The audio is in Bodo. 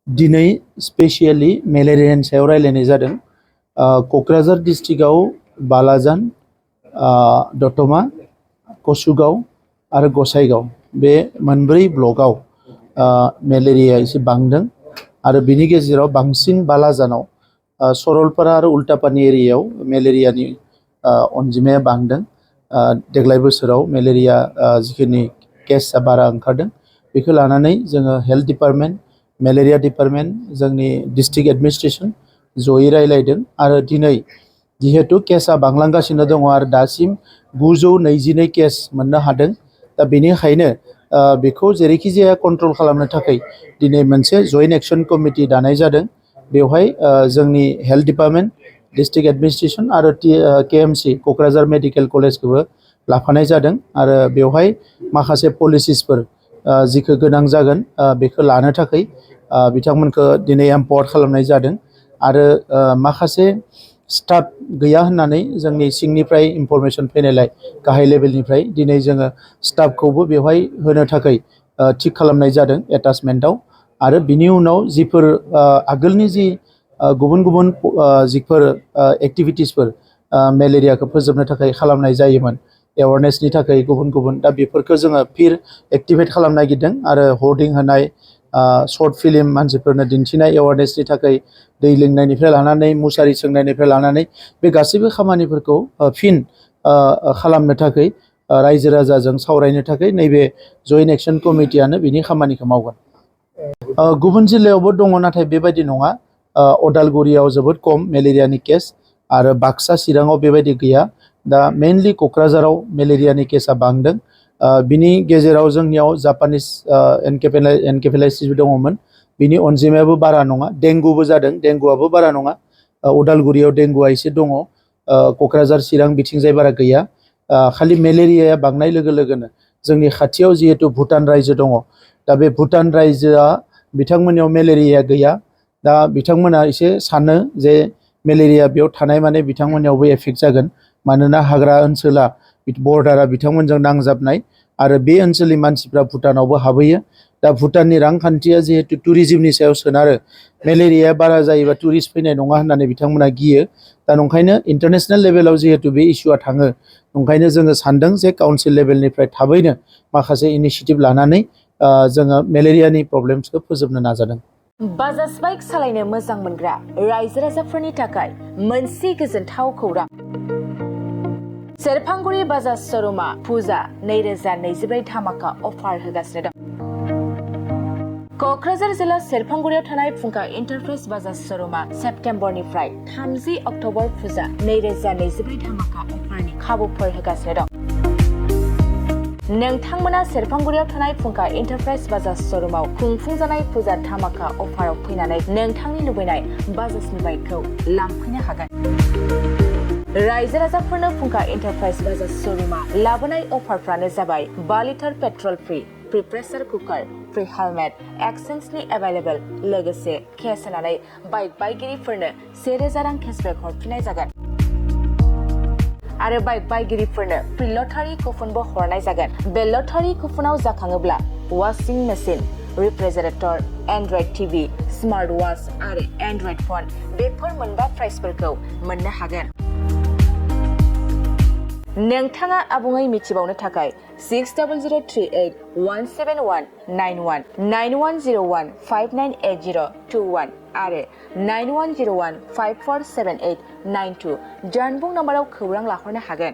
दिनै स्पेसियेलि मेलेरियानि सायाव रायलायनाय जादों। क'क्राझार डिस्ट्रिक्टआव बालाजान, दतमा, कसुगाव आरो गसाइगाव बे मोनब्रै ब्लकआव मेलेरिया एसे बांदों आरो बिनि गेजेराव बांसिन बालाजानाव सरलपारा आरो उल्टापानि एरियायाव मेलेरियानि अनजिमाया बांदों। देग्लाय बोसोराव मेलेरिया जिखिनि केसआ बारा ओंखारदों बेखौ लानानै जोङो हेल्थ डिपार्टमेन्ट, मेलेरिया डिपार्टमेन्ट, जोंनि डिस्ट्रिक्ट एडमिनिस्ट्रेसन जयै रायलायदों आरो दिनै जिहेतु केसआ बांलांगासिनो दङ आरो दासिम 922 केस मोननो हादों। दा बेनिखायनो बेखौ जेरैखि जाया कन्ट्रल खालामनो थाखाय दिनै मोनसे जइन्ट एक्शन कमिटि दानाय जादों। बेवहाय जोंनि हेल्थ डिपार्टमेन्ट, डिस्ट्रिक्ट एडमिनिस्ट्रेसन आरो केएमसि क'क्राझार मेडिकेल कलेजखौबो लाफानाय जादों आरो बेवहाय माखासे पलिसिसफोर जिखौ गोनां जागोन बेखौ लानो थाखाय बिथांमोनखौ दिनै एम्पावार खालामनाय जादों आरो माखासे स्टाफ गैया होननानै जोंनि सिंनिफ्राय इनफरमेसन फैनायलाय गाहाय लेभेलनिफ्राय दिनै जोङो स्टाफखौबो बेवहाय होनो थाखाय थिग खालामनाय जादों एटाचमेन्टआव। आरो बिनि उनाव जिफोर आगोलनि जि गुबुन गुबुन जिफोर एक्टिभिटिसफोर मेलेरियाखौ फोजोबनो थाखाय खालामनाय जायोमोन एवारनेसनि थाखाय गुबुन गुबुन, दा बेफोरखौ जोङो फिर एक्टिभेट खालामनो नागिरदों आरो हर्डिं होनाय, शर्ट फिल्म मानसिफोरनो दिन्थिनाय एवारनेसनि थाखाय दै लोंनायनिफ्राय लानानै मुसारि सोंनायनिफ्राय लानानै बे गासैबो खामानिफोरखौ फिन खालामनो थाखाय रायजो राजाजों सावरायनो थाखाय नैबे जइन्ट एक्शन कमिटियानो बिनि खामानिखौ मावगोन। गुबुन जिल्लायावबो दङ नाथाय बेबायदि नङा। अदालगुरियाव जोबोद खम मेलेरियानि केस आरो बाक्सा चिराङाव बेबायदि गैया। दा मेइनलि क'क्राझाराव मेलेरियानि केसआ बांदों। बिनि गेजेराव जोंनियाव जापानिस एनकेफेलाइटिसबो दङमोन, बिनि अनजिमायाबो बारा नङा। डेंगुबो जादों, डेंगुआबो बारा नङा। अदालगुरियाव डेंगुआ एसे दङ, क'क्राझार चिरां बिथिंजाय बारा गैया। खालि मेलेरियाया बांनाय लोगो लोगोनो जोंनि खाथियाव जिहेतु भुटान रायजो दङ, दा बे भुटान रायजोआ बिथांमोननियाव मेलेरिया गैया। दा बिथांमोना एसे सानो जे मेलेरिया बेयाव थानाय माने बिथांमोननियावबो एफेक्ट जागोन, मानोना हाग्रा ओनसोला बर्डारा बिथांमोनजों नांजाबनाय आरो बे ओनसोलनि मानसिफ्रा भुटानावबो हाबहैयो। दा भुटाननि रांखान्थिया जिहेतु टुरिजिमनि सायाव सोनारो, मेलेरियाया बारा जायोबा टुरिस्ट फैनाय नङा होननानै बिथांमोना गियो। दा नंखायनो इन्टारनेसनेल लेभेलाव जिहेतु बे इस्युआ थाङो, नंखायनो जोङो सानदों जे काउन्सिल लेभेलनिफ्राय थाबैनो माखासे इनिसियेटिभ लानानै जोङो मेलेरियानि प्रब्लेम्सखौ फोजोबनो नाजादों। बाजाज बाइक सालायनो मोजां मोनग्रा रायजो राजाफोरनि थाखाय मोनसे गोजोनथाव खौरां। सेरफांगुरि बाजाज श'रुमा फुजा 2024 धामाका अफार होगासिनो दं। क'क्राझार जिल्ला सेरफांगुरियाव थानाय फुंखा एन्टारप्राइज बाजाज श'रुमा सेप्तेम्बरनिफ्राय 30 अक्ट'बर फुजा 2024 धामाका अफारनि खाबुफोर होगासिनो दं। नोंथांमोना सेरफांगुरियाव थानाय फुंखा एन्टारप्राइज बाजाज श'रुमाव खुंफुंजानाय फुजा धामाका अफाराव फैनानै नोंथांनि लुबैनाय बाजाजनि बाइकखौ लांफैनो हागोन। रायजो राजाफोरनो फुंखा एन्टारप्राइज बाजाज श'रुमा लाबोनाय अफारफ्रानो जाबाय 5 litre petrol free pressure cooker, free helmet, एक्सचेन्जनि एभेलेबल, लोगोसे केस होनानै बाइक बायगिरिफोरनो 1000 रां केसबेक हरफिननाय जागोन आरो बाइक बायगिरिफोरनो फ्रि लटारि कुपनबो हरनाय जागोन। बे लटारि कुपनाव जाखाङोब्ला washing machine, refrigerator, android TV, smart watch आरो एन्ड्रइड फन बेफोर मोनबा प्राइजफोरखौ मोननो हागोन। नोंथाङा आबुङै मिथिबावनो थाखाय 6003817191 9101598021 आरो 9101547892 जानबुं नाम्बाराव खौरां लाहरनो हागोन।